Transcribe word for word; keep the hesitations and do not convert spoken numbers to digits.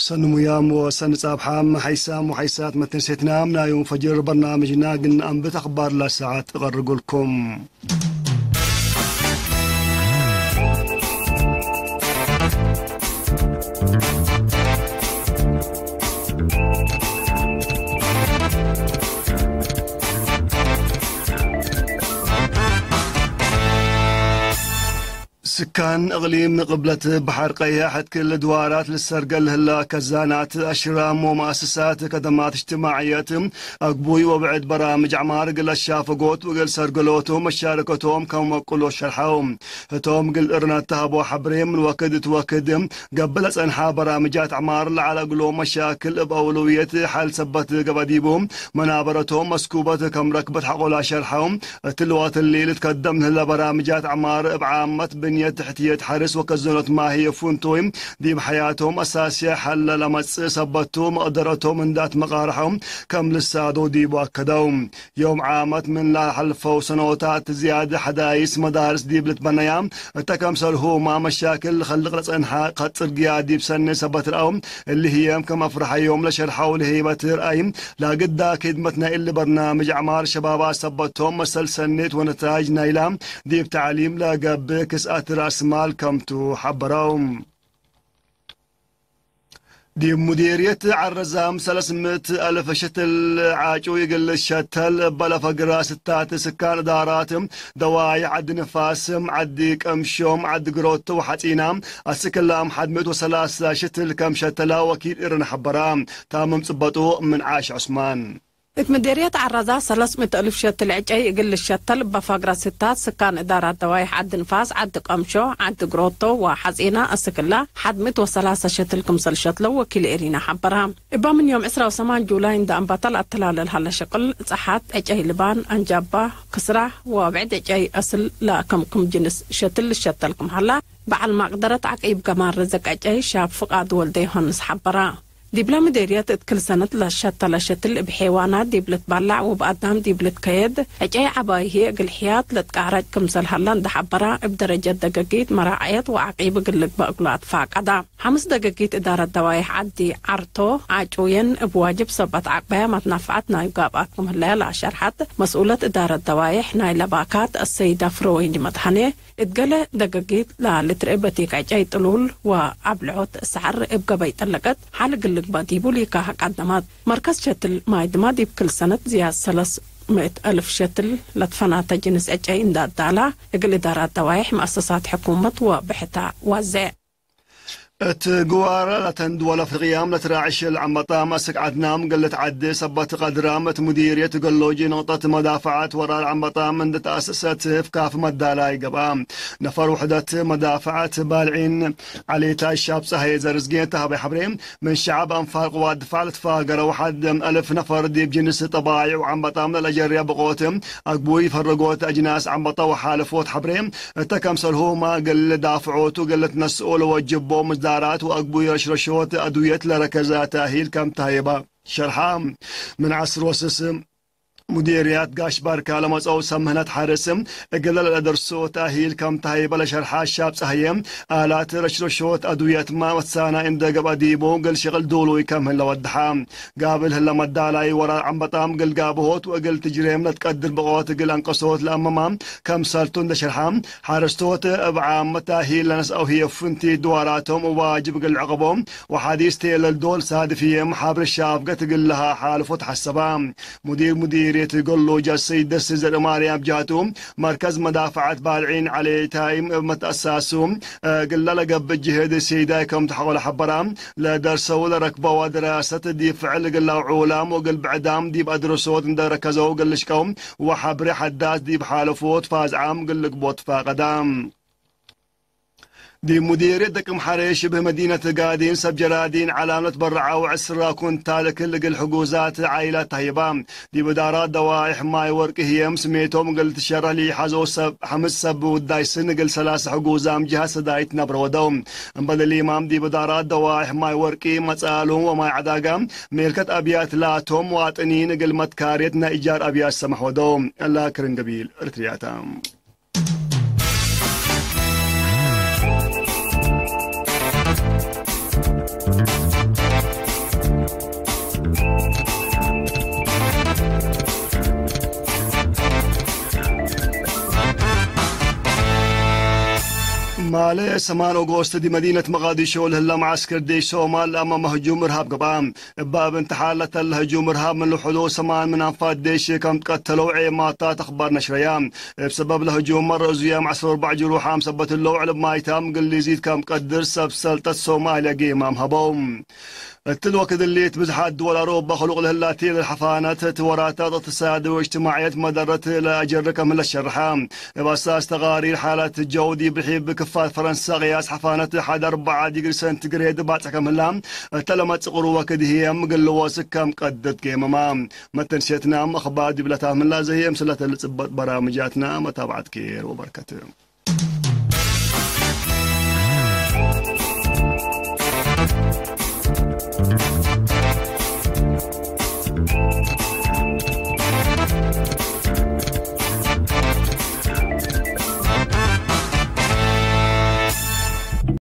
ሰኒ ሙያም ወሰኒ ጻብሓም፣ ሓይሳም ወሓይሳት መተንሴትናም ናይ ዮም ፈጅር በርናምጅና ግን አንብት አኽባር ለሰዓት እቀርጉልኩም። ስካን እቅሊም ቅብለት በሐር ቀየሕ እት ክል ድዋራት ልሰርገል ህላ ከዛናት፣ አሽራም ወመአሰሳት ከደማት እጅትማዕየት አግቡይ ወብዕድ በራምጅ ዐማር እግል አሻፈጎት ወእግል ሰርገሎቱ መሻረከቶም ከም ወቅሎ ሸርሐው። ህቶም እግል እርነት ተሀቦ ሐብሬ ምን ወክድ እት ወክድ ገብእ ለጸንሐ በራምጃት ዐማር ለዐለ እግሎም መሻክል እብ አውለውየት ሐል ሰበት ገብአ ዲቡ፣ መናበረቶም መስኩበት ከም ረክበት ሐቆላ ሸርሐው። እትሊ ወቅት እሊ ልትከደም ለህለ በራምጃት ዐማር እብ ዓመት ብንየት ትሕትየት ሐርስ ወከዘኖት ማህየ ፍንቱይ ዲብ ሐያቶም አሳስየ ሐለ ለመጽእ ሰበቱ መቅደረቶም እንዳ አትመቃርሐው ከም ልሳዶ ዲቡ አከደው። ዮም ዓመት ምን ለሐልፈው ሰኖታት ዝያድ ሐዳይስ መዳርስ ዲብ ልትበነያ እተ ከምሰልሁማ መሻክል ልኸልቅ ለጸንሐ ከጽርግያ ዲብ ሰኒ ሰበት ረአው። እሊ ህዬም ከም አፍረሐዮም ለሸርሐው ለህይበት ርአይ ላግዳ ክድመት ናይ እሊ በርናምጅ ዐማር ሸባባት ሰበቶም መሰል ሰኔት ወነታጅ ናይላ ዲብ ተዕሊም ለገብእ ክስአት ራስ ማል ከምቱ ሐበረው። ዲብ ሙዲርየት ዐረዛም ሰለስ ምእት አልፍ ሸትል ዓጩ እግል ሸተል እበ ለፈግራ ስታት ስካን እዳራት ደዋይሕ ዐዲ ንፋስ፣ ዐዲ ቀምሾም፣ ዐዲ ግሮቶ ወሐጺና አስክላም ሐድ ምእት ወሰላሳ ሸትል ከም ሸተላ ወኪል እርን ሐበራ። ታምም ጽበጡ ምን ዓሽ ዑስማን። እት ምዴርየት ዐራዛ ሰለስ ምእት አልፍ ሸትል ዕጨይ እግል ልሸተል እበ ፈግረ ስታት ስካን እዳራት ደዋይሕ ዐዲ ንፋስ፣ ዐዲ ቀምሾ፣ ዐዲ ግሮቶ ወሐጺና አስክላ ሐድ ምእት ወሰላሰ ሸትል ክምሰል ሸትለው ወኪል ኤሪና ሐበራ። እበ ምን ዮም ዕስራ ወሰማን ጁላይ እንደ አንባተ ለአተላለ ለሀለ ሸቅል ጸሓት፣ ዕጨይ ልባን፣ አንጃባ፣ ክስራ ወብዕድ ዕጨይ አስል ለአከምክም ጅንስ ሸትል ልሸተል ክም ሀላ፣ በዐል ማቅደረት ዐቂብ ገማር ርዝቅ ዕጨይ ሻብ ፍቃድ ወልደ ዮሐንስ ሐበራ። ዲብለ ምዴርየት እት ክል ሰነት ለሸተለ ሸትል እብ ሔዋናት ዲብ ልትባላዕ ወእብ አዳም ዲብ ልትከየድ ዕጨይ ዐባይ ህዬ እግል ሕያት ለትቃረጭ ክምሰል ሀላ እንደ ሐበራ፣ እብ ደረጀት ደገጊት መራዐየት ወዐቂብ እግል ልግበእ እግሉ አትፋቀዳ። ሐምስ ደገጊት እዳረት ደዋይሕ ዐዲ ዐርቶ፣ ዓጩየን እብ ዋጅብ ሰበት ዐቅበያ መትናፍዐት ናዩ ጋብአት ክም ህለያ ለአሸርሐት መስኡለት እዳረት ደዋይሕ ናይለ ባካት አሰይዳ ፍረወይኒ መድሐኔ፣ እት ገሌ ደገጊት ለልትርኤ በቲክ ዕጨይ ጥሉል ወአብልዖት ሰዐር እብ ገበይ ጠለቀት ሐል እግል ልግበእ ዲቡ ሊካህ ቀደማት። መርከዝ ሸትል ማይ ድማ ዲብ ክል ሰነት ዝያድ ሰለስ ምእት አልፍ ሸትል ለትፈናተ ጅንስ ዕጨይ እንዳ አዳላ፣ እግል እዳራት ደዋይሕ፣ መአሰሳት ሕኩመት ወብሕታ ዋዜ። እት ግዋረ ለተን ድወል አፍሪቅያም ለትራዕሽ ለዐመጣም አስክ ዐድናም እግል ልትዐዴ ሰበት ቀድራም እት ሙዲርየት ገሎጂ ንቅጠት መዳፈዐት ወራር ዐመጣም እንዴ ተአሰሰት እብ ካፍ መዳላይ ገብአ። ነፈር ውሕደት መዳፈዐት ባልዒን ዐሌታይ ሻብ ጸሀየ ዘርዝጌ ተሀበ ሐብሬ ምን ሸዐብ አንፋር ቅዋት ድፋዕ ለትፋገረ ወሐድ አልፍ ነፈር ዲብ ጅንስ ጠባይዕ ወዐመጣም ለለጀርያ ብቆት አግቡይ ፈረጎት አጅናስ ዐመጣ ወሓለፎት ሐብሬ እተ ከምሰልሁመ እግል ልዳፍዖቱ እግል ልትነስኦ ለወጅቦ ምስዳራት ወአግቡይ ረሽረሾት አድውየት ለረከዘ ተእሂል ከም ተህይበ ሸርሐ። ምን ዐስር ወስስ ሙዲርያት ጋሽ ባርካ ለመጽአው ሰብ ምህነት ሐርስ እግለ ለደርሶ ተእሂል ከም ተህይበ ለሸርሐ ሻብ ጸህየ፣ አላት ረሽረሾት አድውየትመ መትሳናይ እንዴ ገብአ ዲቡ እግል ሽቅል ዱሉይ ከም ህለ ወደሐ። ጋብል ህለ መዳላይ ወራር ዐንበጣም እግል ጋብሆት ወእግል ትጅሬም ለትቀድር ብቆት እግል አንቀሶት ለአመማ ከምሰልቱ እንዴ ሸርሐ፣ ሐረስቶት እብ ዓም መታሂል ለነስአው ህዬ ፍንቲት ድዋራቶም ዋጅብ እግል ልዕቀቦ ወሐዲስ ቴለል ዶል ሳድፍ ህዬ መሓብር ሻፍገት እግል ለሀ ሓልፎ ተሐሰባ። ሙዲር ሙዲርየት ገሎጅ አሰይድ ደሴ ዘርአማርያም ጃቱ፣ መርከዝ መዳፈዐት ባልዒን ዐሌታይም እብ መትአሳሱ እግለ ለገብእ ጅህድ ሲዳይ ከም ተሐቆለ ሐበራ። ለደርሰው ለረክበዋ ድራሰት ዲብ ፍዕል እግል ለአውዑላም ወእግል ብዕዳም ዲብ አድርሶት እንዴ ረከዘው እግል ልሽቀው ወሐብሬ ሐዳስ ዲብ ሓለፎት ፋዝዓም እግል ልግቦ ትፋቀዳ። ዲብ ሙዲርየት ደቅም ሐሬ ሽብህ መዲነት ጋዲን ሰብ ጀራዲን ዐላም ለትበረዐው ዕስራ ኩንታል እክል እግል ሕጉዛት ዓይላት ተህይባ። ዲብ እዳራት ደዋይሕ ማይ ወርቅ ህዬም ስሜቶም እግል ትሸረሕ ለኢሐዘው ሰብ ሐምስ ሰብ ውዳይ ስን እግል ሰላሰ ሕጉዛም ጅሃት ሰዳይት ነብረ ወደው። እምበል እሊማም ዲብ እዳራት ደዋይሕ ማይ ወርቂ፣ መጻሉም ወማይ ዐዳጋ ሜልከት አብያት ላቶም ዋጥኒን እግል መትካርየት ናይ እጃር አብያት ሰመሕ ወደው። እላ ክርን ገቢል እርትርያታ። ለሰማን ኦጎስት ዲብ መዲነት መቃዲሾ ለህላ መዓስከር ዴሽ ሶማል አማመ ህጁም እርሃብ ገብአ። እብ ባብ እንተ ሓለት ለህጁም እርሃብ ምን ልሑዶ ሰማን ምን አንፋት ዴሽ ከም ትቀተለው ዔማታት አኽባር ነሽረያ። እብ ሰበብ ለህጁም መረ እዙያም ዐስር ወአርበዕ ጅሩሓም ሰበት እለው ዕልብ ማይታም ግል ሊዚት ከም ቀድር ሰብ ሰልጠት ሶማልያ ጌማም ሀበው። እትሊ ወክድ እሊ፣ እት ብዝሓት ድወል አውሮፓ ክሉቅ ለህላቲ ለልሐፋነት፣ እት ወራታት እቅትሳድ ወእጅትማዕየት መደረት ለአጀር ከም ህለ ሸርሐ። እብ አሳስ ተቃሪር ሓለት ጀው ዲብ ርሒብ ክፋት ፈረንሳ ቅያስ ሐፋነት ሐድ አርበዓ ዲግሪ ሰንቲግሬድ ባጽሕ ከም ህላ፣ እተ ለመጽእ ቅሩብ ወክድ ህዬ እግል ልወስክ ከም ቀድር ትጌመማ። መተንሴትናም አኽባር ዲብለታም ህላ ዘህዬ ምስለት ለልጽበጥ በራምጃትና መታብዐት ኬር ወበርከት።